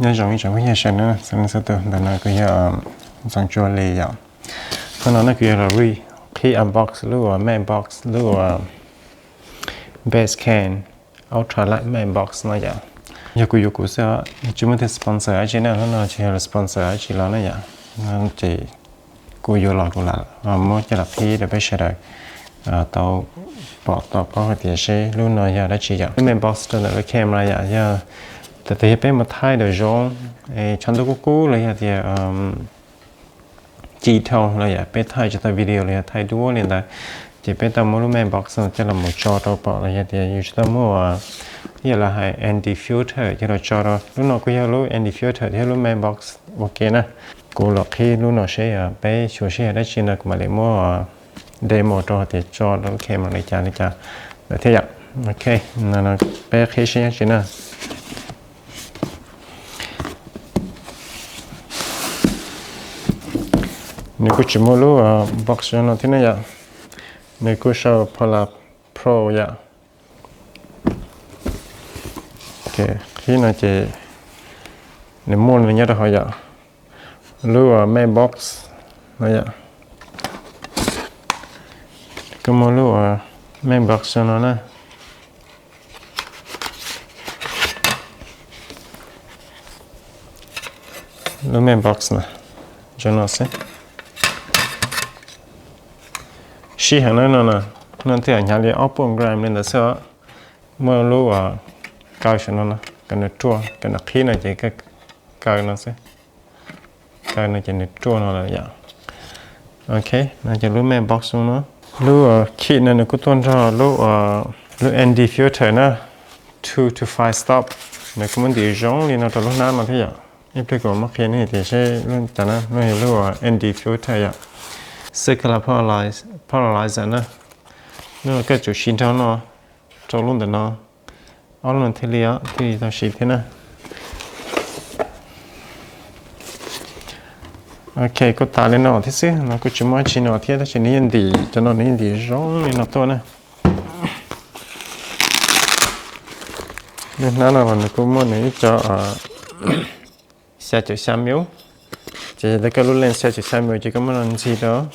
Nyob zoo ib tsoom phooj ywg sawv daws, xov tooj ntawm no kuv yog Ntxoov Tsua Lis yom. Hnub no ne kuv yuav los qhib unbox lub uas Matchbox lub uas Basecamp Ultralight Matchbox no yom. Yog kuv yuav kuv xwb, tsis muaj tus sponsor dab tsi na, hnub no tsis yog sponsor dab tsi los na yom. Ces kuv yuav los kuv lam muab coj los qhib rau peb sawv daws tau pom tau paub hais tias seb lub no yog dab tsi yom. Lub Matchbox rau ntawm lub camera yom, yog thaum twg yog peb mus thaij daim zoo, tshav ntuj kub kub los yog tias ci thoo los yom, peb thaij tsis tau video los yog thaij duab li ntawd, ces peb tau muab lub Matchbox no coj los mus tso rau pom los yog tias yus tsis tau muaj ua, yog lawv hais N D filter coj los tso rau. Lub no kuj yog lub N D filter thiab lub Matchbox ua ke na. Kuv los qhib lub no seb peb xyuas seb yog dab tsi no kuv mam li muab demo rau hais tias tso rau lub camera li cas li cas lawm thiab yom. Ok, peb qhib seb yog dab tsi na. Nws kuj tsis muaj lub box no thiab na yom. Nws kuj sau Polar Pro yom. Qhib no ces nws muaj nws nyob rau hauv yom. Lub Matchbox no yom. Kuj muaj lub Matchbox no na. Lub Matchbox na, zoo no xwb. Sib heev na no na, no twb yog hnyav li ob puas gram li ntawd xwb os. Muaj lub uas kaw saum no no, kom nws ruaj, kom nws qhib no ces kaw no xwb. Kaw no ces nws ruaj no lawm yom. Ok, no ces lub Matchbox no, lub kit no nws kuj tuaj nrog lub, lub N D filter na, two to five stop. Nws kuj muab ntim zoo li no rau lub hnab no thiab yom. Ib pliag kuv muab qhia nej tias seb lub cas na, no yog lub N D filter yom. Circular polarizer na, lub no koj tsum siv nrog no, rau lub ntawm no, ob lub no thiaj li, thiaj li tau siv thiab na. Ok, kuj tas li no thiab xwb, no kuj tsis muaj dab tsi no thiab, tab sis nws yeej ntim, cov no nws yeej ntim zoo li no tuaj na. Lub hnab no los nws kuj muaj nws ib co xya caum xya mil. Ces yog tias koj lub lens xya caum xya mil ces koj muab no ntxig rau.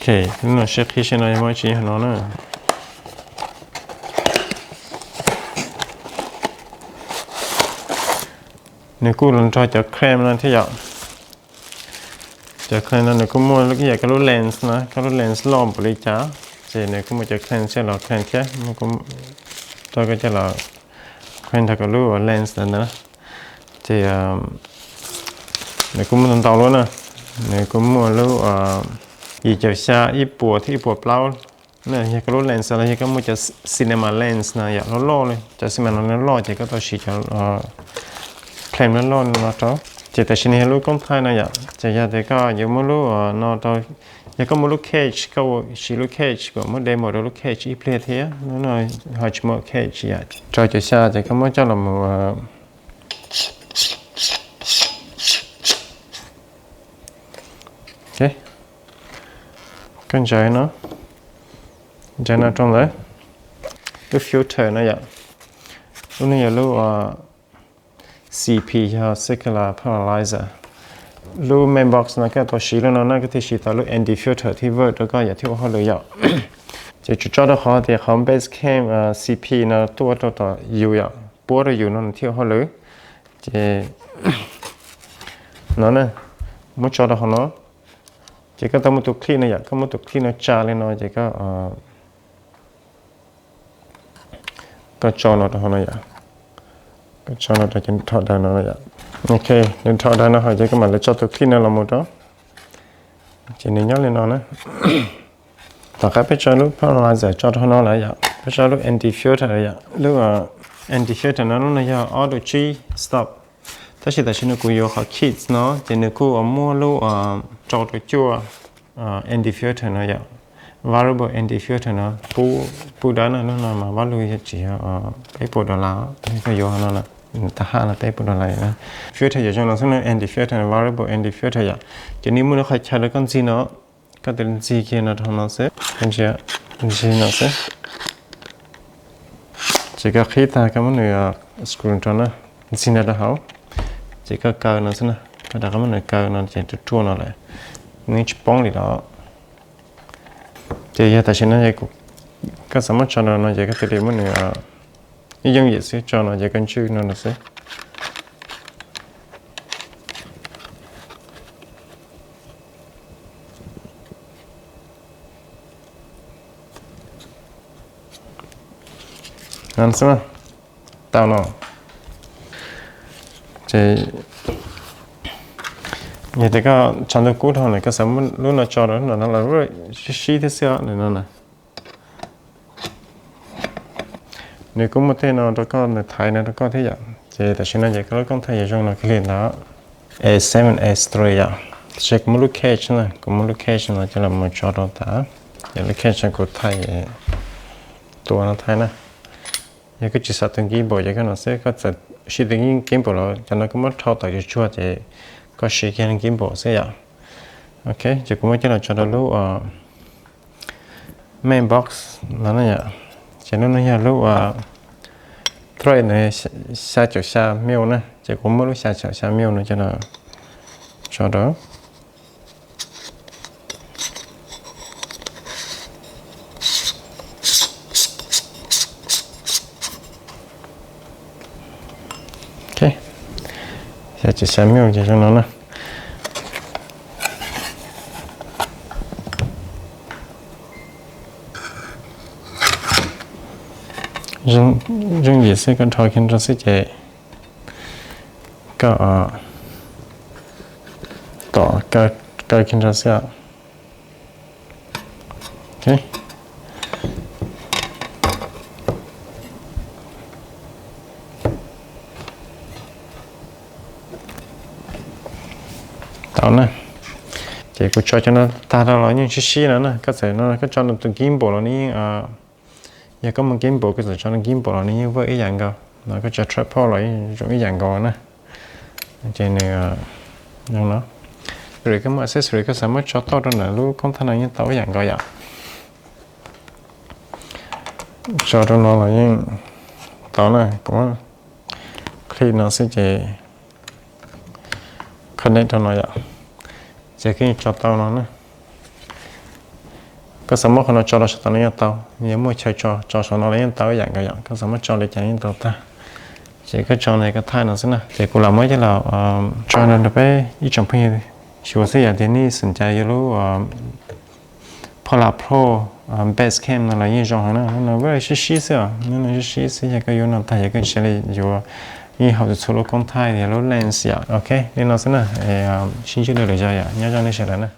Ok, lub no seb qhib seb no yog muaj dab tsi no na. Nws kuj los nrog cov clamp no thiab yom. Cov clamp no nws kuj muaj ib yam koj lub lens na, koj lub lens loj npaum li cas, ces nws kuj muaj cov clamp coj los clamp thiab, rau koj coj los clamp nrog koj lub lens ntawd na. Ces nws kuj muaj ntau lub na, nws kuj muaj lub yim caum xya, ib puas thiab ib puas plaub. Yog koj lub lens los yog koj muaj cov cinema lens no yom, loj loj li, cov cinema no loj ces koj tau siv cov clamp loj loj no rau. Ces tam sim no yog lub koob thaij no yom, ces yog tias koj yuav muab lub no rau, yog koj muaj lub cage, koj siv lub cage, kuv muab demo rau lub cage ib pliag thiab. Lub no ho tsis muaj cage yom, rau caum xya ces koj muab coj los mus Koj ntsaws no, ntsaws no rau ntawd. Lub filter no yom, lub no yog lub C P yog circular polarizer. Lub main box no koj tau siv lub no na koj thiaj siv tau lub N D filter thiaj work rau koj yom thiaj ua hauj lwm yom. Ces tsuas tso rau qhov tias qhov Basecamp C P no tuaj rau tom yus yom, puab rau yus no nws thiaj ua hauj lwm. Ces no na, muab tso rau hauv no. Ces koj tau muaj tus clip no yom, koj muab tus clip no tsa li no ces koj koj tso no rau hauv no yom. Koj tso no rau ces nws rho daws no yom. Ok, nws rho daws no hauv ces koj mam li tso tus clip no los mus rau. Ces nws nyob li no na. Tom qab peb tso lub polarizer tso rau hauv no lawm yom, peb tso lub N D filter yom, lub N D filter no lub no yog ob rau tsib stop. Tab sis tam sim no kuv yuav qhov kids no ces nws kuj muaj lub rau rau cuaj N D filter no yom, variable N D filter no pub dawb na, lub no mas vaj lug yog tsis yog peb puas dollar, koj yuav no na. Tag haj no peb puas rau lawm na. Filter yog zoo no xwb na, N D filter, variable N D filter yom. Ces nws muaj lub qhov chaw rau koj ntxig no, koj tus ntxig kiag no rau no xwb, ntxig no xwb. Ces koj qhib tag koj muab nws screw rau na, ntxig no rau hauv. Ces koj kaw no xwb na, koj rov qab muab nws kaw no ces ruaj ruaj no lawm, nws tsis poob li los. Ces yog tam sim no koj xav muab tso rau no ces koj cia li muab nws ib yooj yim xwb, tso no ces koj ntswj no no xwb. Tau no. Ces yog tias koj tshav ntuj kub dhau lawm koj xav muab lub no tso rau no no los sib sib thiab xwb os no na. Nws kuj muaj tej no rau koj, nws thaiv no rau koj thiab yom. Ces tam sim no ces koj lub koom thaij yuav zoo no kiag li ntawd. A seven, A three yom. Tab sis kuv muab lub case na, kuv muab lub case no coj los mus tso rau tas. Ces lub case kuv thaij, tua no thaij na. Yog koj tsis xav tus gimbal ces koj no xwb, koj txawm siv tus gimbal los cov no koj muab rhau tawm tsuag tsuag ces koj siv kiag gimbal xwb yom. Ok, ces kuv muab coj los tso rau lub main box no na yom. Ces lub no yog lub thread na, xya caum xya mil na, ces kuv muab lub xya caum xya mil no coj los tso rau. Ok, xya caum xya mil ces zoo no na. Yooj yim xwb, koj rho kiag rau xwb ces koj tom kaw kiag rau xwb. Tau na. Ces kuv tso cov no tag rau los yeej sib sib no na, koj txawm no koj tso tus gimbal los nws yeej, yog koj muaj gimbal koj txawm tso gimbal los nws yeej work ib yam nkaus no, koj tso tripod los yeej zoo ib yam nkaus na. Ces nws zoo no. Ris koj muaj accessory koj xav muab tso tauj rau ntawm lub koom thaij no yeej tau ib yam nkaus yom. Tso rau no los yeej tau na, kuv click no xwb ces connect rau no yom. Ces koj yeej tso tau no na. Koj xav muab qhov no tso rau saum tod no yeej tau, yog muaj chaw tso, tso saum no los yeej tau ib yam nkaus yom, koj xav muab tso li cas yeej tau tag. Ces koj tso no koj thaij no xwb na. Ces kuv lam muab coj los tso no rau peb ib tsoom phooj ywg xyuas xwb, yog tias nej xom cai yuav lub Polar Pro Basecam no los yeej zoo heev na. Lub no sib sib xwb os, lub no sib sib xwb, yog koj yuav no tag yog koj tsis li yuav yeej haum txhua lub koom thaij yog lub lens yom. Ok, li no xwb na. Sib ntsib dua lwm zaus yom, nyob zoo nej sawv daws na.